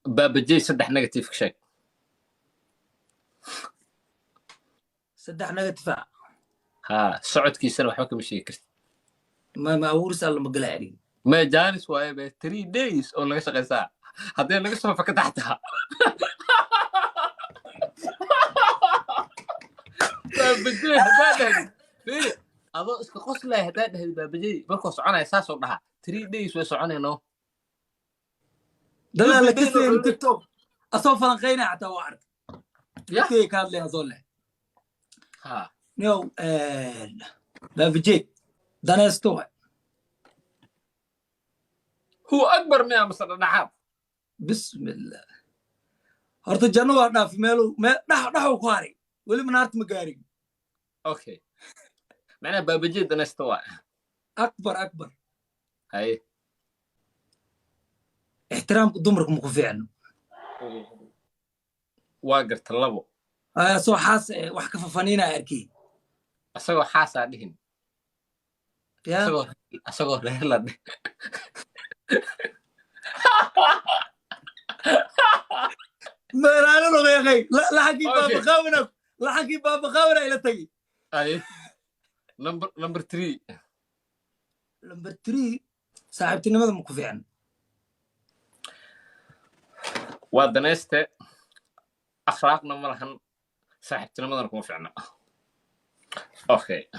Baabajey, saddex negative ka sheeg. Saddex negative ah? Haa, socodkiisana waxba kama sheegi kartid. Ma abuuris alla ma gala aniga. Me janis waaye be, 3 days oo naga shaqaysaa haddee naga soo faka taxtaa. Baabajey haddaa dhahdid, fiiri, adoo iska qoslaya haddaa dhahdid baabajey markuu soconaya saasoo dhahaa, 3 days way soconayno. Dadaa la ka seerin TikTok asoo falanqaynaya xataa waa ark. Ya. Dadkay ka hadlaya asoo leh. Ha. Niyow, baabajey daneysto waay. Huwa akbar miya mase dhadhaxaad? Bismillah, horta janno waa dhaafi, meelu meel dhex dhexuu ku haray, weliba naarta ma gaarin. Okay, macnaha baabajey danaysta waa. Akbar, akbar. Haye. Ixtiraamka dumarka ma ku fiicno. Waa garta, labo. Soo xaas wax ka fafaniinaya arkey. Asagoo xaasaa dhihin. Ya. Asagoo reer la dhih. Meelaalo noqeeqay laxankii. Okay. Baabaqaawina, laxankii baabaqaawina ila tagi. Haye, number three. Number three, saaxiibtinimada ma ku fiicno. Waa danayste, akhlaaqna ma lahan, saaxiibtinimadana kuma fiicna. Okay.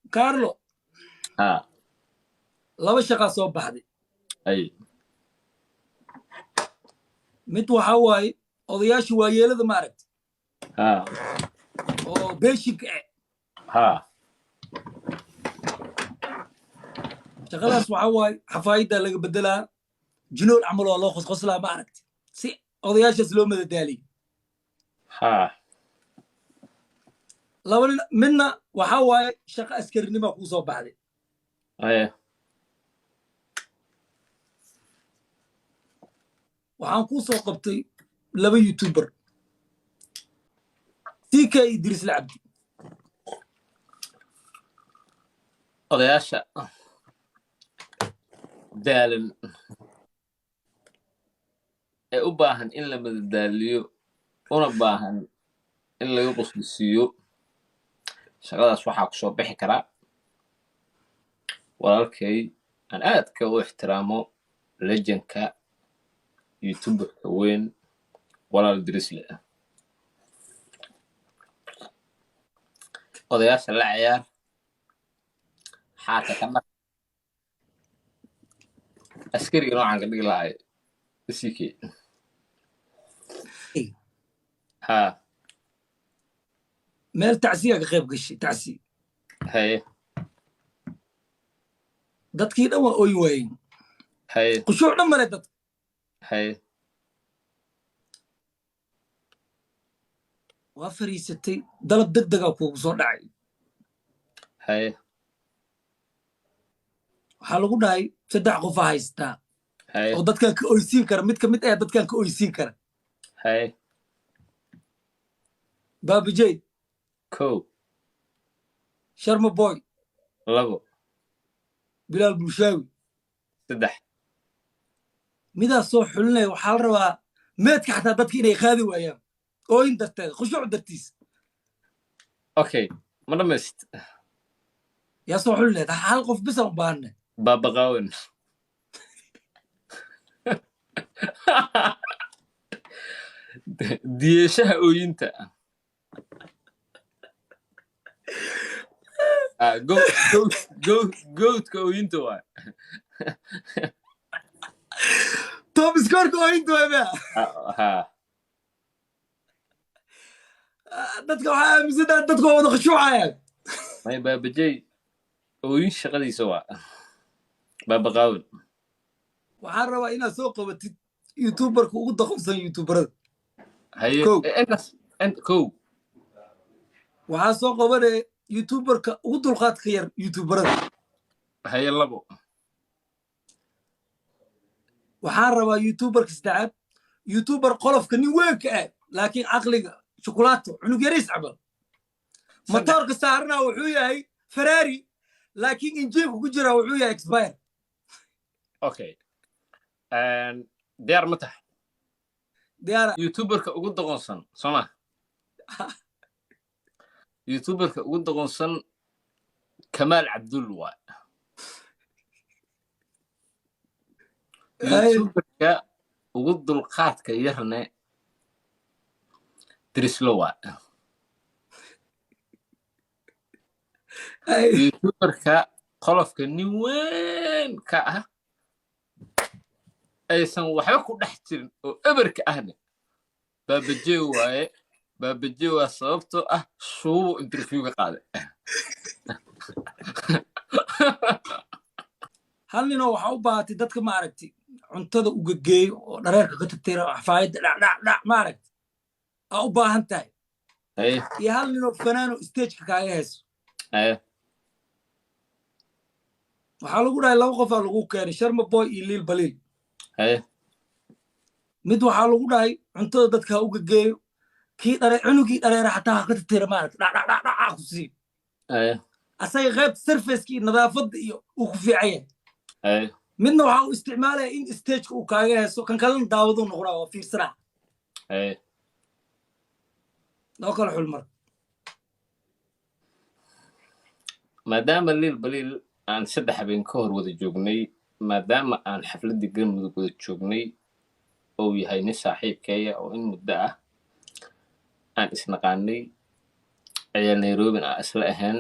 Carlo. Ha. Laba shaqaa soo baxday. Ay. Mid waxa waaye odayaasha waayeelada, ma aragta, ha oo beeshinka eh. Ha. Shaqadaas waxa waaye xafaayaddaa laga bedelaa, jinool camal waa loo qosqoslaa, ma aragta, si odayaashaas loo madadaaliyo. Ha. Laba nin, midna waxa waaye shaqo askarinima kuu soo baxday. Aye. Waxaan kuu soo qabtay laba youtuber, CK Idris Lacabdi. Odayaasha daalan ee u baahan in la madadaaliyo, una baahan in laga qoslisiiyo, shaqadaas waxaa ku soo bixi karaa walaalkay aan aadka u ixtiraamo, legendka youtuberka weyn, walaal Drisle. Odayaasha la ciyaar, xaaka ka dhaq. Askariga noocan ka dhigi lahay CK. Ha. Meel tacsiya ka qayb gashay, tacsi. Haye. Dadkii dhan waa ooyi waayeen. Haye. Khushuuc dhan male dadka. Haye. Waa fariisatay, dalab deg degaa kuugu soo dhacay. Haye. Waxaa lagu dhahay saddex qofaa haystaa Haye. oo dadkan ka oysiin kara, mid ka mid ah dadkan ka oysiin kara. Haye. Baabajey. Kow. Sharma Boy. Labo. Bilaal Bulshaawi. Saddex. Midaas soo xulinaya, waxaa la rabaa meedka xataa dadka inay qaadi waayaan ooyin darteed, khushuuc dartiis. Okay, ma dhamayst? Yaa soo xulineed? Hal qof bisaan u baahanne. Baabaqaawen. Diyeeshaha ooyinta. Ah, goatka ooyinta waay. Top scoreka ooyinta waay mea. Ah, ha. Dadka waxaa aaminsantaha dadka waa wada khushuucayaan. May, baabajey ooyin shaqadiisa waa baabaqaawen. Waxaan rabaa inaad soo qabatid youtuberka ugu doqonsan youtuberada. Haye. Kow. Intaas kow. Waxaa soo qabanaya youtuberka ugu dulqaadka yar youtuberada. Haye, labo. Waxaan rabaa youtuberka saddexaad, youtuber qolofka nin weynka ah laakiin caqliga shukulaato cunug yariis camal. Saddex. Matoorka saarana wuxuu yahay Ferrari, laakiin injiinka ku jira wuxuu yahay expire. Okay, diyaar ma tahay? Diyaara. Youtuberka ugu doqonsan soo ma? Youtuberka ugu doqonsan Kamaal Cabdul waay. Youtuberka ugu dulqaadka yarne Drislo waay. Youtuberka qolofka nin weyn ka ah aysan waxba ku dhex jirin oo eberka ahne Baabajee waaye. Baabajee waa sababtoo ah shuubu interview ka qaaday. Hal ninoo waxaa u baahatay dadka, ma aragti, cuntada uga geeyo oo dhareerka ka tirtira, xafaayadda dhac dhac dhac, ma aragti, aa u baahan tahay, iyo hal ninoo fanaano stageka kaaga heeso. Waxaa lagu dhahay laba qofaa lagu keenay, Sharma Boy iyo Liil Baliil. Mid waxaa lagu dhahay cuntada dadka ha uga geeyo, kii dhare cunugii dhareera xataa ha ka tirtira, maaragta, dhac dhac dhac dhac ha ku siiyo. Asaga qaybta surfaceka iyo nadaafadda iyo uu ku fiican yahay. Midna waxaa uu isticmaalaya in stageka uu kaaga heeso, kan kalena daawaduu noqonaa, waa fiirsanaa. Loo kala xul marka. Maadaama Liil Baliil aan 3 habeen ka hor wada joognay, maadaama aan xafladdii Galmudug wada joognay, ou yahay nin saaxiibkeeya oo in muddo ah aan isnaqaanay, ayaa Nairobin aan isla ahayn,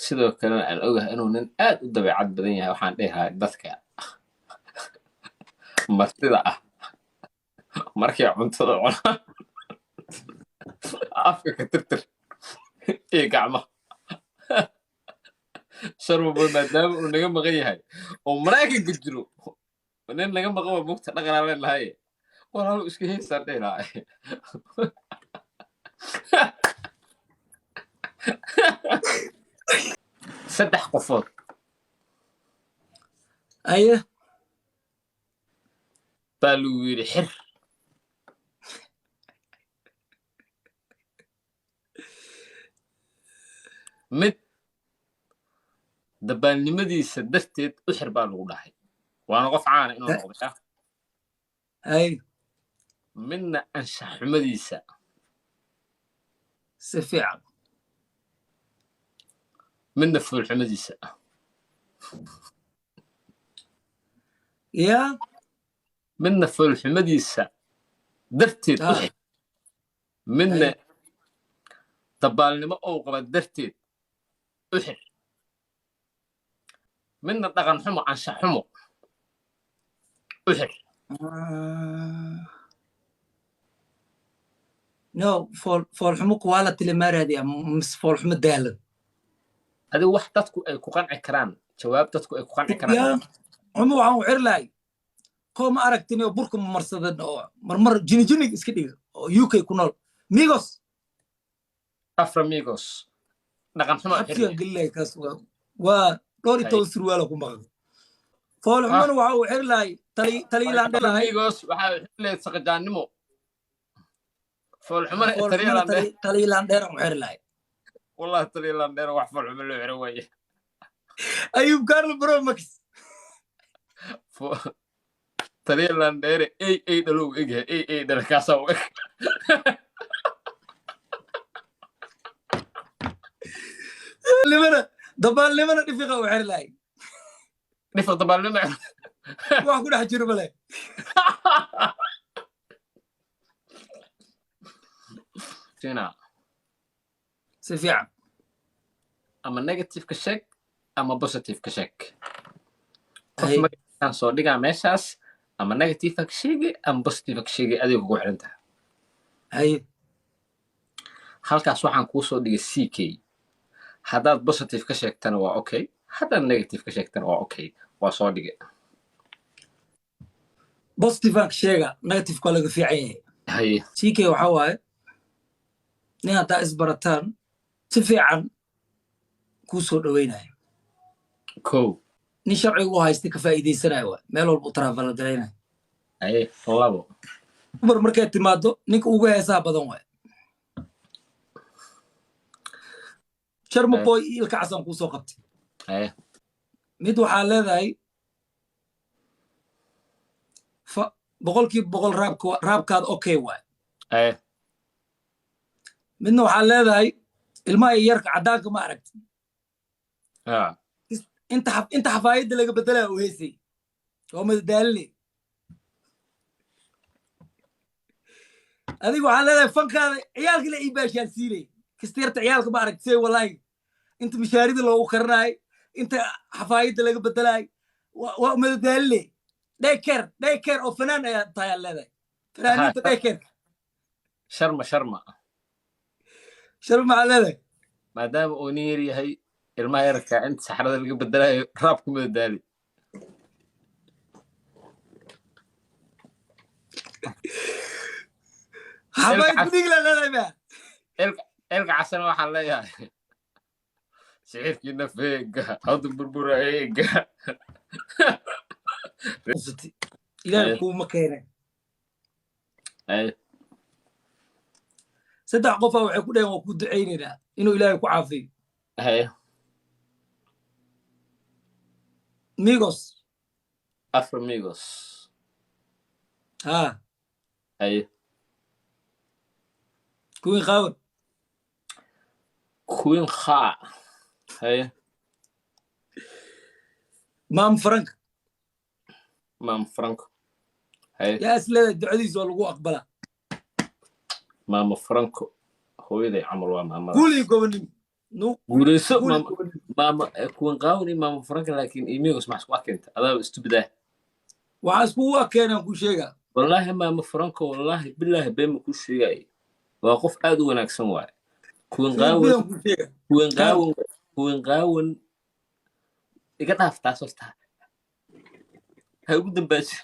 sidoo kalena aan ogahay inuu nin aad u dabeecad badan yahay, waxaan dhehahay dadka martida ah markay cuntada cunaan afka ka tirtir iyo gacmaha. Sharmaboy maadaama uu naga maqan yahay oo Maraykanka jiro, nin naga maqan waa mugta dhaqanaa leenahay, walaalo iska heysaan dhehi lahay. Saddex qofood Aye. baa lagu yidhi xir. Mid dabaalnimadiisa darteed u xir baa lagu dhahay, waana qof caana inuu noqday. Aye. Midna anshax xumadiisa. Si fiican. Midna foolxumadiisa. Yaa. Midna foolxumadiisa darteed u xir, midna dabaalnimo ou qaba darteed u xir, midna dhaqan xumo, anshax xumo u xir. No, fool foolxumo quality lama raadiya mise foolxumo daalan? Adigu wax dadku ay ku qanci karaan, jawaab dadku ay ku qanci karaan. Yaa xumo waxaan u xiri lahay koo, ma aragtin, oo burka mamarsadan oo marmar jini jiniga iska dhiga oo UK ku nool, Migos. Aframigos dhaqan xumo u xiri. Xabsigan geli lahay kaas, waa dhowr iyo toban surwaala ku maqan. Foolxumona waxa uu xiri lahay taliilaan dhelahay. Aframigos waxaa u xiri lahayd saqajaannimo, foolxumona foolxumona taliyalaan dheer. Taliilaan dheer aan u xiri lahay. Wallahi taliyalaan dheer wax foolxumo loo xiro waaye. Ayub Carlo Bromax. Taliyalaan dheere ey ey dhalow egyahay, ey ey dhale kaasaa u eg. Limana dabaalnimana dhifiqa u xiri lahay. Dhifiq dabaalnimo. Wax ku dhex jiro male. Sina. Si fiican. Ama negative ka sheeg ama positive ka sheeg, qof magaciisaan soo dhigaa meeshaas, ama negative ka sheegi ama positive ka sheegi, adiga kugu xiran tahay. Haye. Halkaas waxaan kuu soo dhigay CK. Haddaad positive ka sheegtana waa okay, haddaad negative ka sheegtana waa okay, waa soo dhigay. Positive aan ka sheega, negative waa laga fiican yahay. Haye. CK waxaa waaye nin haddaa isbarataan si fiican kuu soo dhoweynayo. Kow. Nin sharciga u haystay ka faa'iidaysanayo waay, meel walba u taraafala galaynayo. Haye, labo. Ubar markay timaado ninka ugu heesaha badan waay. Sharma Boy iyo Ilka Casaan kuu soo qabtay. Haye. Mid waxaa leedahay 100% rapkaada okay waay. Haye. Midna waxaa leedahay ilmaha yarka caddaanka, ma aragti? Ah. Inta xafaayadda laga bedelaya oo heesay oo madadaalinay. Adiga waxaa leedahay fankaada ciyaalka la iibaashaan siinay kasta yarta ciyaalka, ma aragti? Say wallahi inta mishaarida loogu karanaay, inta xafaayadda laga bedelaay, waa madadaalinay. Daycare oo fanaan ayaa tahay aad leedahay, fanaaniinta daycare. Sharma, Sharma. Sharma maxaa leedahay? Maadaama uu nin yar yahay, ilmaha yarka inta saxrada laga bedelayo rap ku madadaali. Xafaayad kudhigla leedahay ma? Ilka Casana waxaan leeyahay sixirkiina feega hawda burbura eega. Ilaahay kuuma keenay. Saddex qofaa waxay ku dhaheen waa ku ducaynaynaa inuu Ilaahay ku caafiyo. Migos. Afro Migos. Ha. Haye. Queen Qaawan. Queen Kha, haye. Maam Frank. Maam Franco, haye. Yaa is leedahay ducadiisa waa lagu aqbalaa? Maama Franco hooyaday camal waa maamada. Guul iyo gobonimo. Guuleyso. Guul iyo Maama gobonimo. Maama Queen Qaawan iyo Maama Franco, laakiin Imigos maxaa isku keenta? Adaa stupid ah. Waxaa iskugu akeenaan kuu sheegaa. Wallaahi Maama Franco, wallaahi bilaahi been ma kuu sheegay, waa qof aad u wanaagsan waaye Queen Qaawan. Bidaan kuu sheega. Queen Qaawan, Queen Qaawan, iga dhaaf taas horta, ha ugu dambaaso.